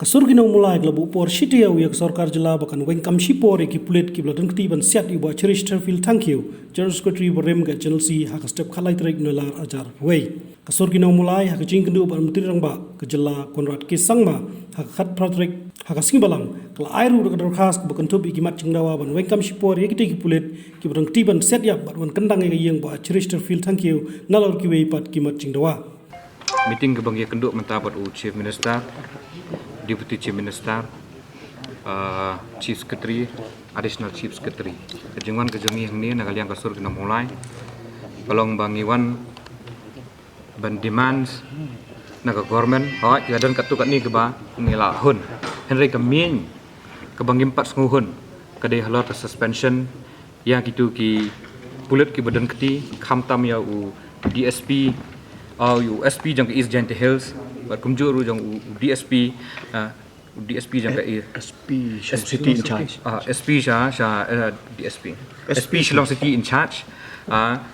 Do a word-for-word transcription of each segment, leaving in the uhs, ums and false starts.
Ka Sur ki Nongmulai ka la buh por shi taïew ïa ka sorkar jylla ba kan weng kam shipor ïa ki pulit kiba la don kti ban siat ïa u Bah Cheristerfield Thangkhiew, General Secretary barim ka H N L C, ha ka step khatlai tarik Nailar arhajar arphew wei. Ka Sur ki Nongmulai ha ka jingïakynduh bad Myntri Rangbah ka jylla Conrad K Sangma ha ka khatphra tarik ha ka sngi Balang ka la ai ruh da ka dorkhas kaba kynthup ïa ki mat jingdawa ban weng kam shipor ïa kitei ki pulit kiba don kti ban siat ïap bad wan kyndang ïa ka ïing Bah Cheristerfield Thangkhiew nalor kiwei pat ki mat jingdawa. Meeting kaba ngi ïakynduh mynta bad u Chief Minister, Deputy Chief Minister, uh, Chief Secretary, Additional Chief Secretary. Ka jingwan ka jong ngi hangne na ka liang ka Sur ki Nongmulai ka long ba ngi wan ban demands na ka government, hooid, ki la don katto katne kaba ngi la hun. Hynrei ka main kaba ngim pat sngew hun ka dei halor ka suspension ïa kito ki pulit kiba don kti, khamtam ïa u D S P, ah, u S P jong ka East Jaintia Hills, bad kumjuh ruh jong u, u D S P, ah, u D S P jong ka E-, S P Shillong City in charge. Ah, S P sha, sha, eh, D S P. S P Shillong City in charge. Ah,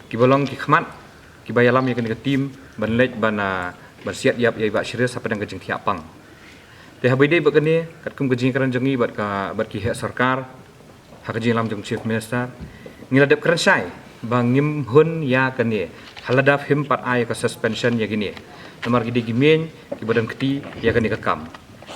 kiba long ki khmat kiba ïalam ïa kane ka team ban leit ban, ah, ban siat ïap ïa i Bah Cheris hapdeng ka jingthiah pang. Te haba ïadei bad kane, katkum ka jingkren jong ngi bad ka, bad ki heh sorkar, ha ka jingïalam jong Chief Minister, ngi la dep kren shai ba ngim hun ïa kane, ha lada phim pat ai ka suspension ïa kine. Namar ki dei ki main kiba don kti ïa kane ka kam.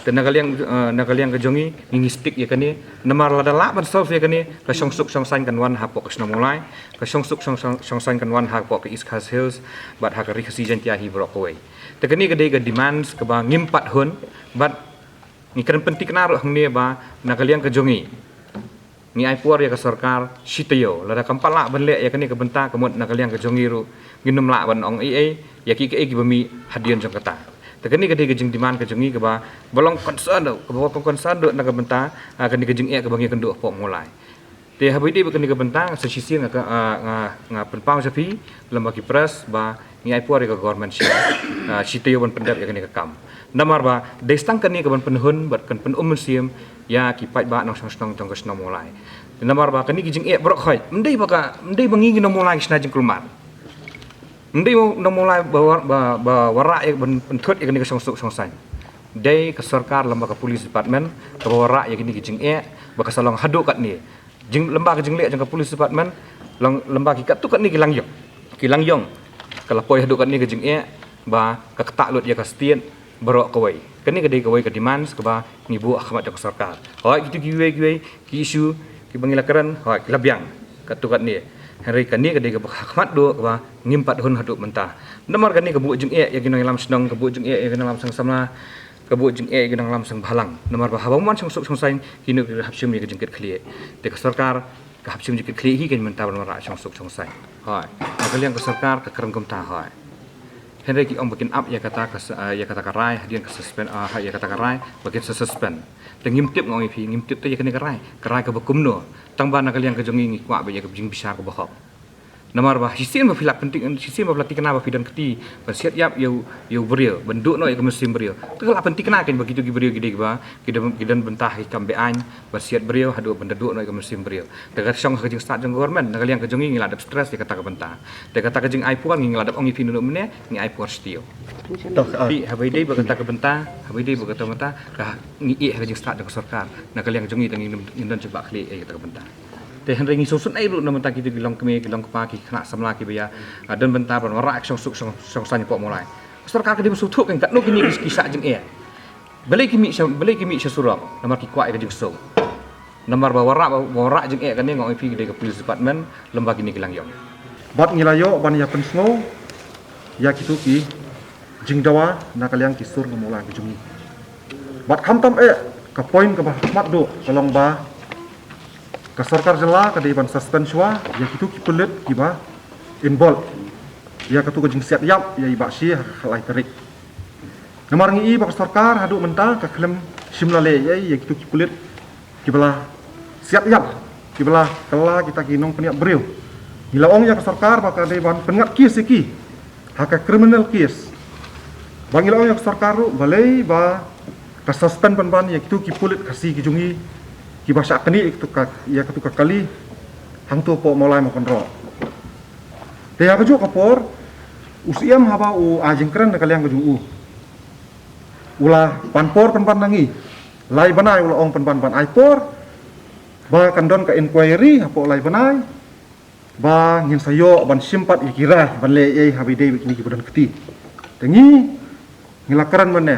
Te na ka liang, eh, na ka liang ka jong ngi, ngi, ngi stick ïa kane. Namar lada lah ban solve ïa kane, ka shongsuk shongsaiñ kan wan hapoh ka shnong Mawlai, ka shongsuk shong-, shong-, shongsaiñ kan wan hapoh ka East Khasi Hills bad ha ka Ri Khasi Jaiñtia hi baroh kawei. Te kane ka dei ka demands kaba ngim pat hun, bad ngi kren pynthikna ruh hangne ba na ka liang ka jong ngi, ngi ai por ïa ka sorkar shi taïew. Lada kam pat lah ban leh ïa kane ka bynta, ka mut na ka liang ka jong ngi ruh ngin ym lah ban ong ei ei ïa kiei kiei kiba mih hadien jong kata. Te kane ka dei ka jingdemand ka jong ngi kaba long concern ruh, kaba long concern ruh na ka bynta, ah, kane ka jingeh kaba ngi ïakynduh hapoh Mawlai. Te haba ïadei bad kane ka bynta, sa shisien nga, ah, nga, nga pynpaw sha phi lem bad ki press ba ngi ai por ïa ka government shi, ah, shi taïew ban pyndep ïa kane ka kam. Namar ba dei tang kane kaban pynhun bad kan pyn-um mynsiem ïa ki paidbah nongshong shnong jong ka shnong Mawlai. Namar ba kane ki jingeh baroh khoit, ym dei ba ka, ym dei ba ngi ngi nong Mawlai ki shna jingkulmar. Ym dei nong Mawlai ba war-, ba, ba wanrah ïa ban pynthut ïa kane ka shongsuk shongsaiñ. Dei ka sorkar lem bad ka police department kaba wanrah ïa kine ki jingeh ba ka sa long haduh katne. Jing, lem bad ka jingleh jong ka police department, long, lem bad ki katto katne ki lang ïong, ki lang ïong, ka la poi haduh katne ka jingeh ba ka ktah lut ïa ka state baroh kawei. Kane ka dei kawei ka demands kaba ngi buh ha khmat jong ka sorkar. Hooid, kito kiwei kiwei ki issue kiba ngi la kren, hooid, ki la biang katto katne. Hynrei kane ka dei kaba ha khmat duh kaba ngim pat hun haduh mynta. Namar kane ka buh jingeh ïa ki nongïalam shnong, ka buh jingeh ïa ki nongïalam seng samla, ka buh jingeh ïa ki nongïalam seng bhalang. Namar ba haba ym wan shongsuk shongsaiñ, kino ki hap shim ïa ka jingkitkhlieh. Te ka sorkar ka hap shim jingkitkhlieh hi kein mynta ban wanrah shongsuk shongsaiñ. Hooid. Na ka liang ka sorkar ka kren kumta, hooid. Hynrei ki ong ba kin ap ïa kata ka s-, ah, ïa kata ka rai hadien ka suspend, ah, ïa kata ka rai ba kin sa suspend. Te ngim tip, nga ong ïa phi, ngim tip te ïa kane ka rai, ka rai kaba kumno. Tang ba na ka liang ka jong ngi ngi kwah ba ïa ka jingbishar kaba hok. Namar ba shisien ba phi la pynthik-, shisien ba phi la thikna ba phi don kti ban siat ïap ïa u, ïa u briew, ban duh noh ïa ka mynsiem briew, te ka la pynthikna kein ba kito ki briew ki dei kiba ki don, ki don bynta ha ki kam be-aiñ ban siat briew haduh ban da duh noh ïa ka mynsiem briew. Te ka shong ha ka jingstad jong ka government. Na ka liang ka jong ngi ngi la dep stress ïa kata ka bynta. Te kata ka jingai por ngi, ngi la dep ong ïa phi naduh mynne, ngi ai por shi taïew. Phi, haba ïadei bad kata ka bynta, haba ïadei bad kata ka bynta, ka ngi ïeh ha ka jingstad jong ka sorkar. Na ka liang ka jong ngi te ngin, ngin don jingbakla ïa kata ka bynta. Te hynrei ngi sngewsynei ruh na bynta kito ki longkmie, ki longkpa, ki khynnah samla kiba ïa, ah, don bynta ban wanrah ka shongsuk shong, shongsaiñ hapoh Mawlai. Ka sorkar ka dei ban sngewthuh kein katno kine ki, ki shah jingeh. Balei ki mih sha, balei ki mih sha surok? Namar ki kwah ïa ka jingsuk. Namar ba wanrah, ba wanrah jingeh kane, nga ong ïa phi, ka dei ka police department lem bad kine ki lang ïong. Bad ngi la ïoh ban ïa pynsngew ïa kito ki jingdawa na ka liang ki sur Nongmulai ka jong ngi. Bad khamtam eh, ka point kaba ha khmat duh ka long ba ka sorkar jylla ka dei ban suspend shuwa ïa kito ki pulit kiba involve ïa kato ka jingsiat ïap ïa i Bah Shi ha ka khatlai tarik. Namar ngi i ba ka sorkar haduh mynta ka khlem shim la leh ei ei ïa kito ki pulit kiba la siat ïap, kiba la kylla kita ki nongpynïap briew. Ngi la ong ïa ka sorkar ba ka dei ban pynngat case ïa ki ha ka criminal case. Ba ngi la ong ïa ka sorkar ruh balei ba ka suspend pynban ïa kito ki pulit Khasi ki jong ngi kiba shah knieh ïa kato ka, ïa kato ka kali hangto hapoh Mawlai Mawkynroh. Te ha kajuh ka por u Syiem haba u ai jingkren na ka liang ka jong u, U la pan por pynban na ngi. Lai bnai u la ong pynban ban ai por ba kan don ka inquiry hapoh lai bnai, ba ngin sa ïoh ban shim pat ïa ki rai ban leh ei ei ha ba ïadei bad kine kiba don kti. Te ngi, ngi la kren mynne,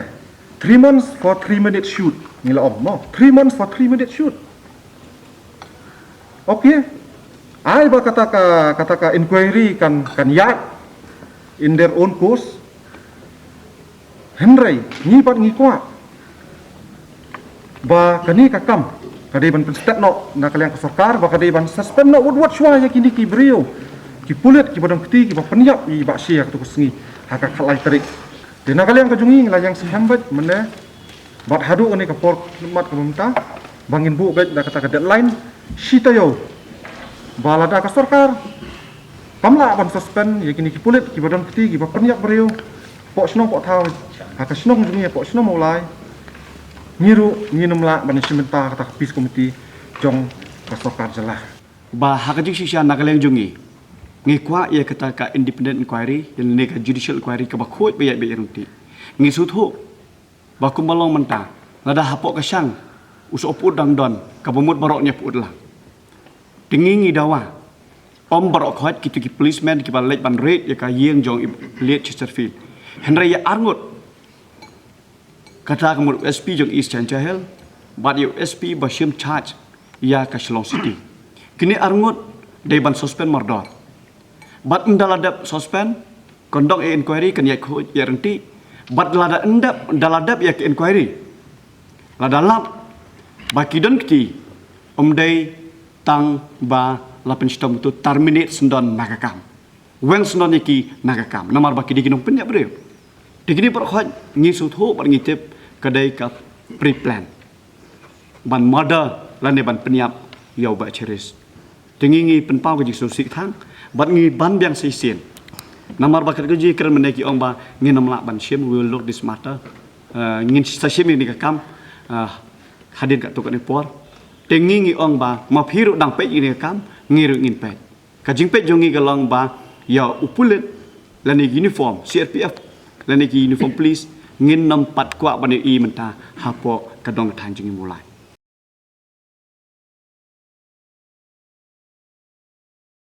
three months for three minute shoot. Ngi la ong mo, three months for three minute shoot. Okay. Ai ba kata ka, kata ka inquiry kan, kan ïaid in their own course. Hynrei ngi pat ngi kwah ba kane ka kam ka dei ban pynstet noh na ka liang ka sorkar, ba ka dei ban suspend noh wut wut shuwa ïa kine ki briew, ki pulit kiba don kti kiba pynïap ïa i Bah Shi ha kato ka sngi ha ka khatlai tarik. Te na ka liang ka jong ngi, ngi la ïeng skhem beit mynne, bad haduh kane ka por khmat kaba mynta, ba ngin buh beit da kata ka deadline shi taïew, ba lada ka sorkar kam lah ban suspend ïa kine ki pulit kiba don kti kiba pynïap briew hapoh shnong hapoh thaw, ha ka shnong jong ngi hapoh shnong Mawlai, ngi ruh ngin ym lah ban shim bynta kata ka peace committee jong ka sorkar jylla. Ba ha ka jingshisha na ka liang jong ngi, ngi kwah ïa kata ka independent inquiry, ïa ne ka judicial inquiry kaba khuid ba ïaid ba ïaid ryntih. Ngi sngewthuh ba kumba long mynta, lada hapoh ka shang u shu pyut dang don, kaba mut baroh ngi pyut lang. Te ngi ngi dawa, ym baroh khoit kito ki policemen kiba leit ban raid ïa ka ïing jong i Late Chesterfield. Hynrei ïa arngut, kata ka mut u S P jong East Jaintia Hills bad ïa u S P ba shim charge ïa ka Shillong City. Kine arngut dei ban suspend mardor. Bad ynda la dep suspend, kan don ïa inquiry, kan ïaid khuid ïaid ryntih. Bad lada ym dep, ynda la dep ïa ka inquiry, lada lap ba ki don kti, ym dei tang ba la pynshitom, to terminate syndon na ka kam. Weng syndon ïa ki na ka kam, namar ba ki dei ki nongpynïap briew. Te kine baroh khoit ngi sngewthuh bad ngi tip ka dei ka pre-plan ban murder lane ban pynïap ïa u Bah Cheris. Te ngi ngi pynpaw ka jingsngewsih thang bad ngi ban biang shisien. Namar ba katkum ka jingkren mynne ki ong ba ngin ym lah ban shim, we will look this matter. Eh, ngin sa shim ïa kane ka kam, eh, hadien katto katne por. Te ngi ngi ong ba ma phi ruh dang peit ïa kane ka kam, ngi ruh ngin peit. Ka jingpeit jong ngi ka long ba ïa u pulit lane uniform C R P F lane ki uniform police, ngin ym pat kwah ban ïohi mynta hapoh ka dong ka thaiñ jong ngi Mawlai.